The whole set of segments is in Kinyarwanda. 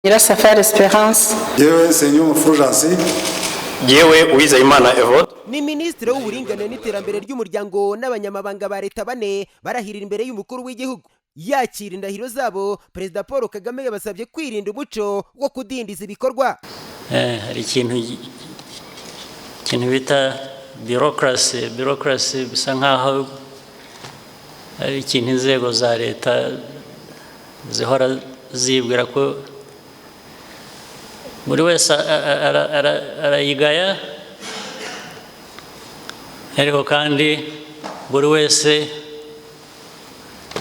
Nyirasafari Esperance. Yewe, Nsengiyumva Fulgence. Yewe, Uwizeyimana Evode. Ni Minisitiri w'Uburinganire n'Iterambere ry'Umuryango n'abanyamabanga ba leta bane barahirira imbere y'Umukuru w'Igihugu. Yakira indahiro zabo, Perezida Paul Kagame yabasabye kwirinda umuco wo kudindiza ibikorwa. Hari ikintu bita bureaucracy. Bureaucracy bisa nkaho ari ikintu inzego za leta zihora zibwira ko buri wese arayigaya, ariko kandi buri wese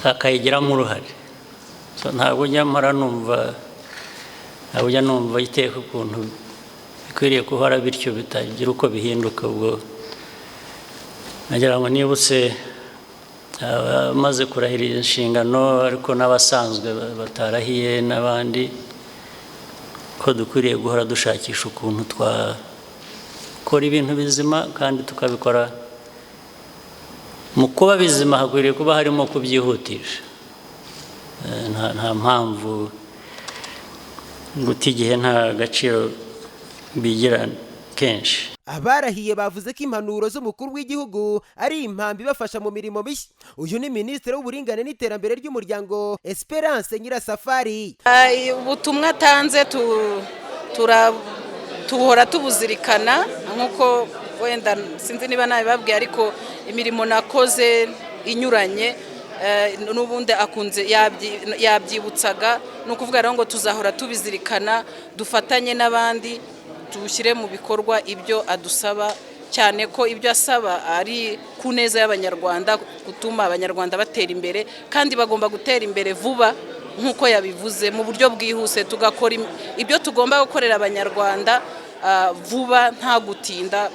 akayigiramo uruhare. So, ntabwo ujya mpora numva, ntabwo ujya numva iteka ukuntu bikwiriye guhora bityo, bitagira uko bihinduka. Ubwo nagira ngo nibutse abamaze kurahira inshingano, ariko n'abasanzwe batarahiye n'abandi, ko dukwiriye guhora dushakisha ukuntu twakora ibintu bizima kandi tukabikora. Mu kuba bizima hakwiriye kuba harimo kubyihutisha. Nta mpamvu guta igihe, nta gaciro bigira kenshi. Abarahiye bavuze ko impanuro z'Umukuru w'Igihugu ari impambi ibafasha mu mirimo mishya. Uyu ni Minisitiri w'Uburinganire n'Iterambere ry'Umuryango, Esperance Nyirasafari. Ubutumwa atanze tuhora tubuzirikana, nk'uko wenda sinzi niba nabibabwiye, ariko imirimo nakoze inyuranye n'ubundi akunze yabyibutsaga. Ni ukuvuga rero ngo tuzahora tubizirikana, dufatanye n'abandi, dushyire mu bikorwa ibyo adusaba, cyane ko ibyo asaba ari ku neza y'Abanyarwanda, gutuma Abanyarwanda batera imbere, kandi bagomba gutera imbere vuba nk'uko yabivuze, mu buryo bwihuse, tugakora ibyo tugomba gukorera Abanyarwanda vuba, nta gutinda.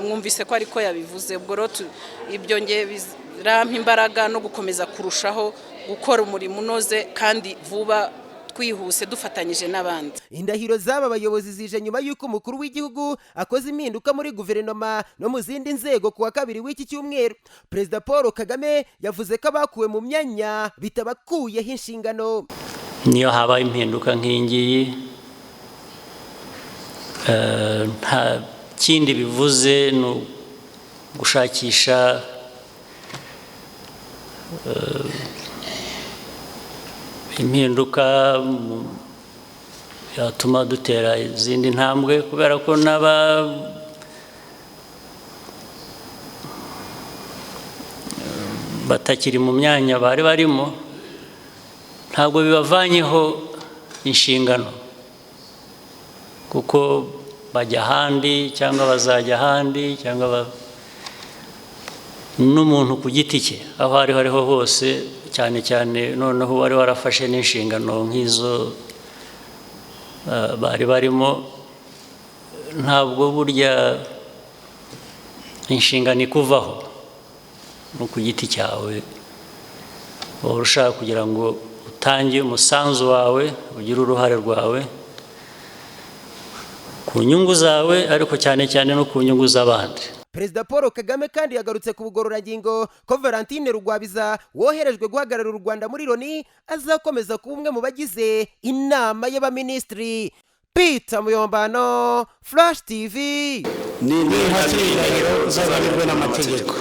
Mwumvise ko ariko yabivuze. Ubwo rero ibyo nge birampa imbaraga no gukomeza kurushaho gukora umurimo unoze kandi vuba, twihuse, dufatanyije n'abandi. Indahiro z'aba bayobozi zije nyuma y'uko Umukuru w'Igihugu akoze impinduka muri guverinoma no mu zindi nzego ku wa kabiri w'iki cyumweru. Perezida Paul Kagame yavuze ko abakuwe mu myanya bitabakuyeho inshingano. Niyo habaye impinduka nk'iyi ngiyi, nta kindi bivuze, ni ugushakisha impinduka yatuma dutera izindi ntambwe, kubera ko n'aba batakiri mu myanya bari barimo ntabwo bibavanyeho inshingano, kuko bajya ahandi cyangwa bazajya ahandi, cyangwa n'umuntu ku giti cye aho ari ho ariho hose, cyane cyane noneho wari warafashe n'inshingano nk'izo bari barimo. Ntabwo burya inshingano ikuvaho, no ku giti cyawe waba ushaka kugira ngo utange umusanzu wawe, ugire uruhare rwawe ku nyungu zawe, ariko cyane cyane no ku nyungu z'abandi. Perezida Paul Kagame kandi yagarutse ku bugororangingo, ko Valentine Rugwabiza woherejwe guhagararira u Rwanda muri Loni azakomeza kuba umwe mu bagize Inama y'Abaminisitiri. Peter Muyombano, Flash TV. Ni indahiro z'ababirwe n'amategeko.